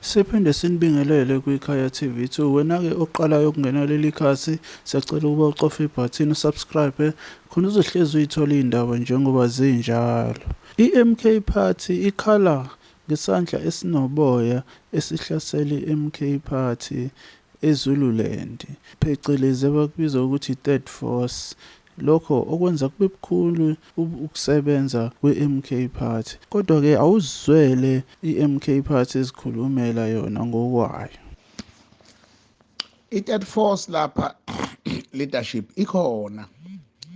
Siphinde sinibingelele kwiKhaya TV 2. Wena-ke oqalayo ukungena leli khasi, siyacela ukuba ucofe ibhathini usubscribe khona uzohlezi uyithola iy'ndaba njengoba zinjalo. I-MK Party ikhala ngesandla esinoboya esihlasele i-MK Party eZululand, phecelezi abakubiza ukuthi i-Third Force. Lokho okwenza kube bukhulu ukusebenza kwe-MK Party. Kodwa-ke awuzizwele i-MK Party ezikhulumela yona ngokwayo. I-third force lapha, leadership ikhona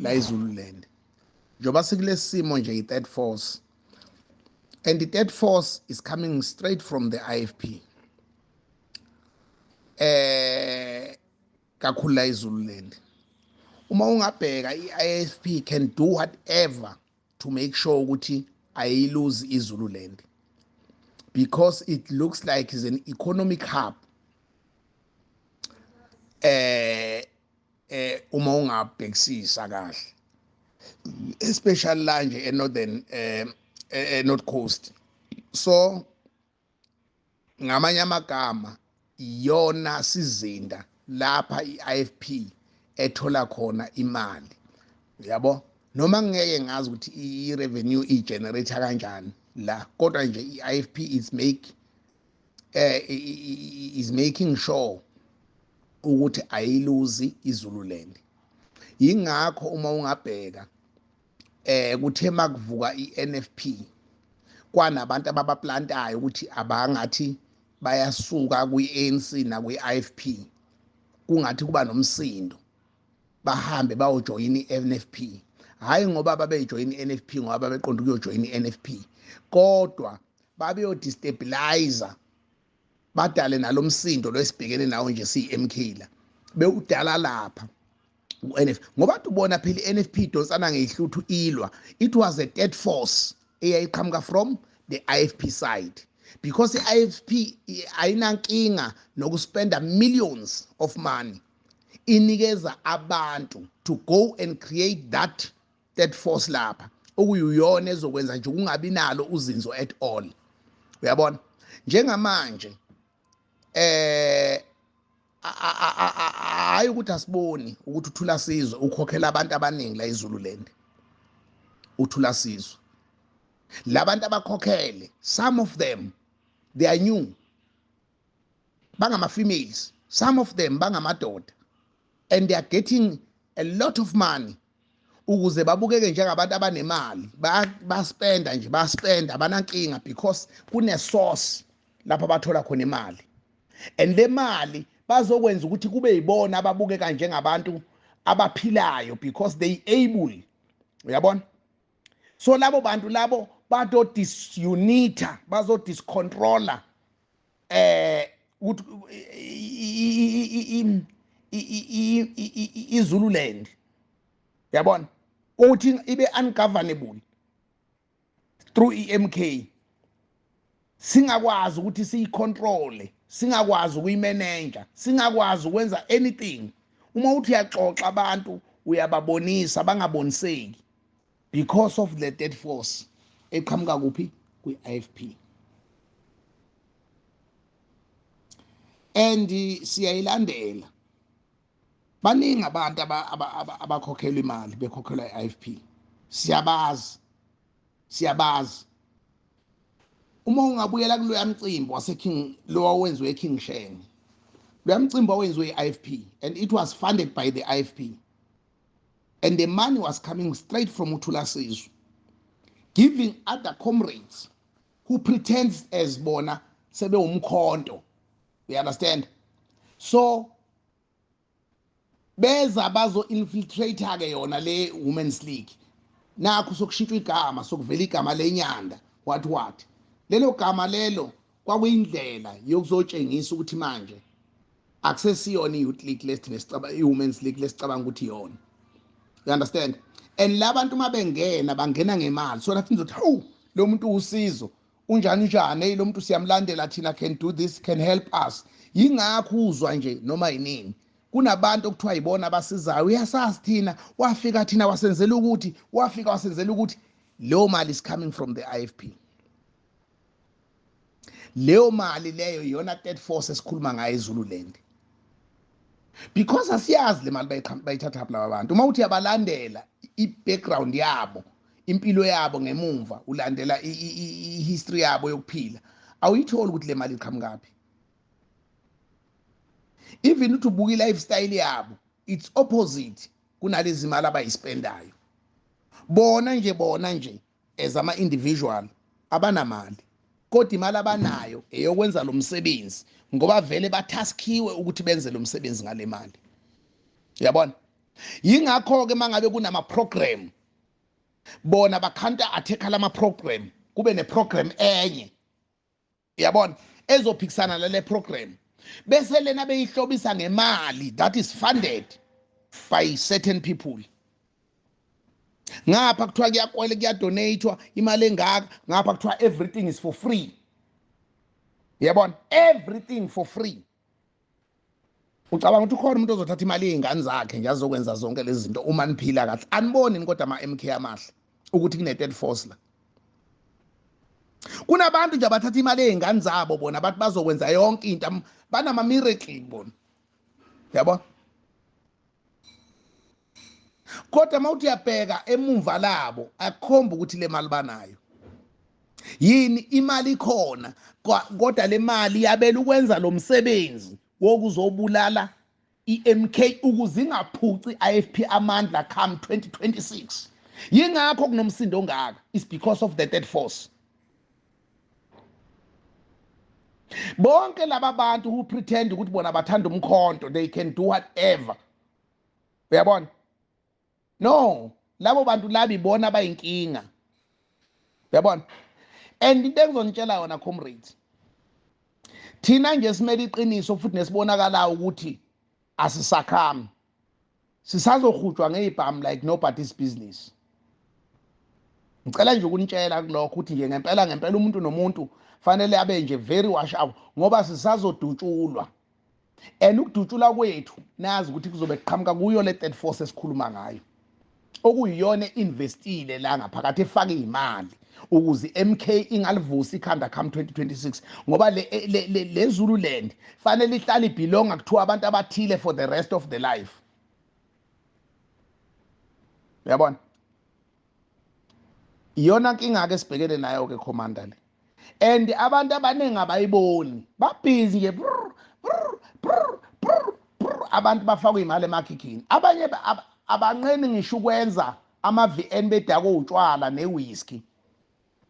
la eZululand, njengoba sikulesi simo nje, i-third force, and the third force is coming straight from the IFP kakhulu la eZululand. Uma ungabheka, i-IFP can do whatever to make sure ukuthi ayiluzi iZululand, because it looks like it's an economic hub. Uma ungabhekisisa kahle, especially la nje eNorthern, eNorth Coast, so ngamanye amagama iyona sizinda lapha iIFP ethola khona imali, yabo. Noma ngeke ngazi ukuthi i-revenue i-generate kanjani la, kodwa nje i-IFP is making sure ukuthi ayiluzi iZululand. Yingakho uma ungabheka, kuthe makuvuka iNFP, kwanabantu ababaplantayo ukuthi abangathi bayasuka kwi-ANC nakwi-IFP, kungathi kuba nomsindo, bahambe bayojoyina i-NFP. Hayi ngoba babejoyina i-NFP ngoba babeqonda ukuyojoyina i-NFP, kodwa babeyodestabilize, badale nalomsindo lo esibhekene nawo nje siyi-MK la, bewudala lapha ku-NF, ngoba ubona phela i-NFP idonsana ngeyihluthu ilwa. It was a third force eyayiqhamuka from the IFP side, because i-IFP ayinankinga nokuspenda millions of money inikeza abantu to go and create that third force lapha, okuyiyona ezokwenza nje kungabi nalo uzinzo at all, uyabona. Njengamanje hayi ukuthi asiboni ukuthi uThula Sizwe ukhokhela abantu abaningi la eZululand. UThula Sizwe, labantu abakhokhele, some of them, they are new, bangama females, some of them bangamadoda, and they are getting a lot of money ukuze babukeke njengabantu abanemali. Baspenda nje, baspenda, abanankinga, because kune source lapho bathola khona imali, and le mali bazokwenza ukuthi kube yibona ababukeka njengabantu abaphilayo, because they able, uyabona. So labo bantu labo bazo disunita, bazo discontroller ukuthi iZululand, yabona, ukuthi ibe ungovernable through iMK, singakwazi ukuthi siyicontrol, singakwazi ukuyimanage, singakwazi ukwenza anything. Uma uthi uyaxoxa abantu, uyababonisa, bangaboniseki because of the third force eqhamuka kuphi? Kwi-IFP. And siyayilandela, baningi abantu abakhokhelwa imali, bekhokhelwa i-IFP. Siyabazi, siyabazi. Uma ungabuyela kuloya mcimbi waseKing, lo wawenziwe eKing Shenge, loya mcimbi wawenziwe i-IFP, and it was funded by the IFP, and the money was coming straight from uThula Sizwe, giving other comrades who pretends as bona sebewumkhonto, you understand? So beza bazo infiltrate ke yona le Women's League. Nakho sokushintshwa igama, sokuvela igama lenyanda, what lelo gama lelo kwakuyindlela yokuzotshengisa ukuthi manje akusesiyona i-youth league lesithina esicaba, i-Women's League lesicabanga ukuthi iyona, you understand? And labantu uma bengena, bangena ngemali, so that nizothi, "Hawu, lo muntu usizo, unjani njani, hey, lo muntu siyamlandela thina, can do this, can help us." Yingakho uzwa nje noma yinini kunabantu okuthiwa yibona abasizayo, uyasazi thina, wafika thina wasenzela ukuthi, wafika wasenzela ukuthi. Leyo mali is coming from the IFP. Leyo mali leyo iyona third force esikhuluma ngayo eZululand, because asiyazi le mali bayithatha laba bantu. Uma uthi yabalandela i-background yabo, impilo yabo ngemumva, ulandela i-history yabo yokuphila, awuyitholi ukuthi le mali iqhamukaphi. Even uthi ubuka i-lifestyle yabo, it's opposite kunalezi mali abayispendayo bona nje. Bona nje as ama-individual abanamali, kodwa imali abanayo eyokwenza lo msebenzi, ngoba vele bathaskhiwe ukuthi benze lo msebenzi ngale mali, uyabona? Yingakho-ke mangabe kunama-program, bona ba-counter attack lama program, kube ne-program enye, uyabona, ezophikisana nale program, bese lena beyihlobisa ngemali that is funded by certain people. Ngapha kuthiwa kuyakwele, kuyadonatwa imali engaka, ngapha kuthiwa everything is for free, uyabona, everything for free. Ucabanga ukuthi ukhona umuntu ozothatha imali yey'ngane zakhe nje azokwenza zonke lezi zinto uma niphila kahle? Aniboni ni kodwa ama-MK amahle ukuthi kune-third force la? Kunabantu nje abathatha imali ey'ngane zabo, bona bathi bazokwenza yonke into, banama-miracle bona, yabo. Kodwa uma uthi uyabheka emumva labo, akukhomba ukuthi le mali banayo yini. Imali ikhona, kodwa le mali yabela ukwenza lo msebenzi wokuzobulala i-MK ukuze ingaphuci i-IFP amandla come 2026. Yingakho kunomsindo ongaka, is because of the third force. Bonke laba bantu who pretend ukuthi bona bathanda umkhonto, they can do whatever, uyabona? No, labo bantu labi bona bayinkinga, uyabona? And into engizonitshela yona, comrades, thina nje simele iqiniso futhi nesibonakalayo ukuthi asisakhami, sisazohutshwa ngezibhamu like nobody's business. Ngicela nje ukunitshela kulokho ukuthi nje ngempela ngempela umuntu nomuntu fanele abe nje very wash out, ngoba sisazodutshulwa, and ukudutshulwa kwethu nazi ukuthi kuzobe kuqhamuka kuyo le third force esikhuluma ngayo, okuyiyona investile la ngaphakathi, efake imali ukuze iMK ingalivusi ikhanda come 2026, ngoba le Zululand fanele ihlale ibelonga kuthiwa abantu abathile for the rest of the life, uyabona? Iyona nkinga ke sibhekene nayo ke, commander, le, and abantu abaningi abayiboni, babhizi nje brr, brr, brr, brr, brr. Abantu bafakwe imali emakhikhini, abanye abanqeni ngisho ukwenza ama-VN bedakwe utshwala ne-whisky,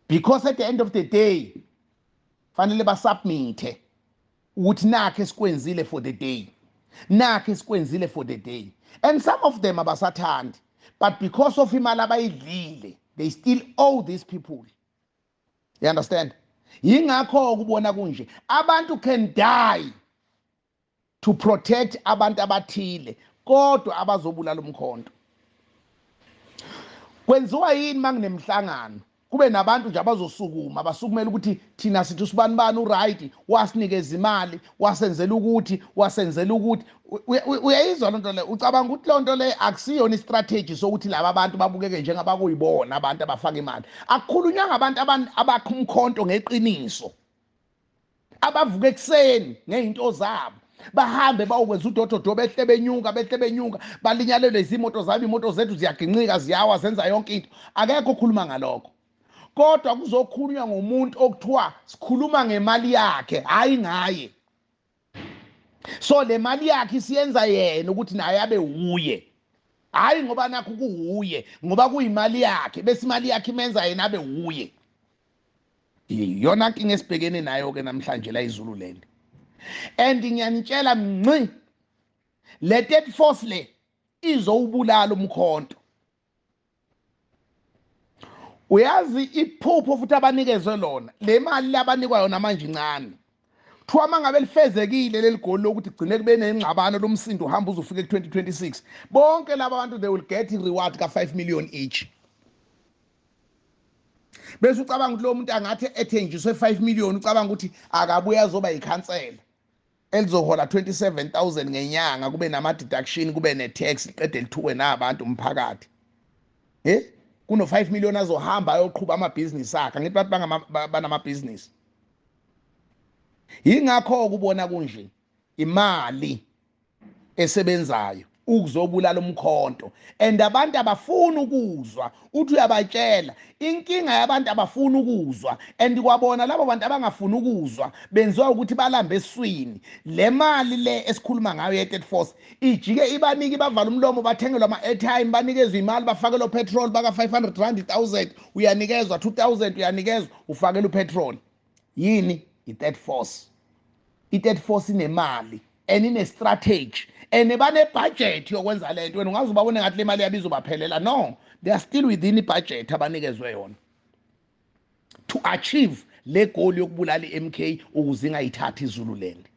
because at the end of the day fanele basubmithe ukuthi nakhe sikwenzile for the day, nakhe sikwenzile for the day. And some of them abasathandi, but because of imali abayidlile, they still owe these people, you understand? Yingakho kubona kunje, abantu can die to protect abantu abathile, kodwa abazobulala umkhonto. Kwenziwa yini manginemhlangano kube nabantu nje abazosukuma, basukumela ukuthi thina sithi usibani bani uright, wasinikeza imali, wasenzela ukuthi, wasenzela ukuthi? Uyayizwa lonto le? Ucabanga ukuthi lonto le akusiyona istrategy sokuthi laba bantu babukeke njengabakuyibona abantu abafaka imali? Akukhulunywa ngabantu abakha umkhonto ngeqiniso, abavuka ekuseni ngey'nto zabo, bahambe bawukwenza udododo, behle benyuka, behle benyuka, balinyalelwe izimoto zabo, imoto zethu ziyaginqika, ziyawa, zenza yonke into. Akekho okhuluma ngalokho, kodwa kuzokhulunywa ngomuntu okuthiwa sikhuluma ngemali yakhe, hhayi ngaye. So le mali yakhe isiyenza yena ukuthi naye abe wuye, hhayi ngoba nakho kuwuye, ngoba kuyimali yakhe, bese imali yakhe imenza yena abe wuye. Iyona nkinga esibhekene nayo-ke namhlanje la iZululand. And ngiyanitshela mnci, le third force le izowubulala umkhonto. Uyazi iphupho futhi abanikezwe lona, le mali labanikwa yona manje incane. Kuthiwa uma ngabe lifezekile leli goli lokuthi gcine kube nengxabano, lomsindo uhamba uze ufike ku-2026, bonke laba bantu they will get i-reward ka-5 million each. Bese ucabanga ukuthi lo muntu angathi ethenjiswe 5 million, ucabanga ukuthi akabuye azoba yikhansela elizohola 27,000 ngenyanga, kube nama-deduction, kube ne-tax, liqede lithukwe nabantu umphakathi, kuno 5 million azohamba ayoqhuba amabhizinisi akhe? Angithi bathi banamabhizinisi. Yingakho ukubona kunje, imali esebenzayo ukuzobulala umkhonto, and abantu abafuni ukuzwa. Uthi uyabatshela inkinga yabantu, abafuni ukuzwa, and kwabona labo bantu abangafuni ukuzwa benziwa ukuthi balambe eswini. Le mali le esikhuluma ngayo ye-third force ijike ibanike, ibavala umlomo, bathengelwa ama-airtime, banikezwe imali, bafakelwe petrol baka-R500, 1000 uyanikezwa, 2000 uyanikezwa, ufakela upetrol. Yini i-third force? I-third force inemali and ine-strategy and bane-budget yokwenza le nto. Wena ungaze ubabone ngathi le mali yabo izobaphelela. No, they are still within i-budget abanikezwe yona to achieve le goal yokubulala i-MK ukuze ingayithathi iZululand.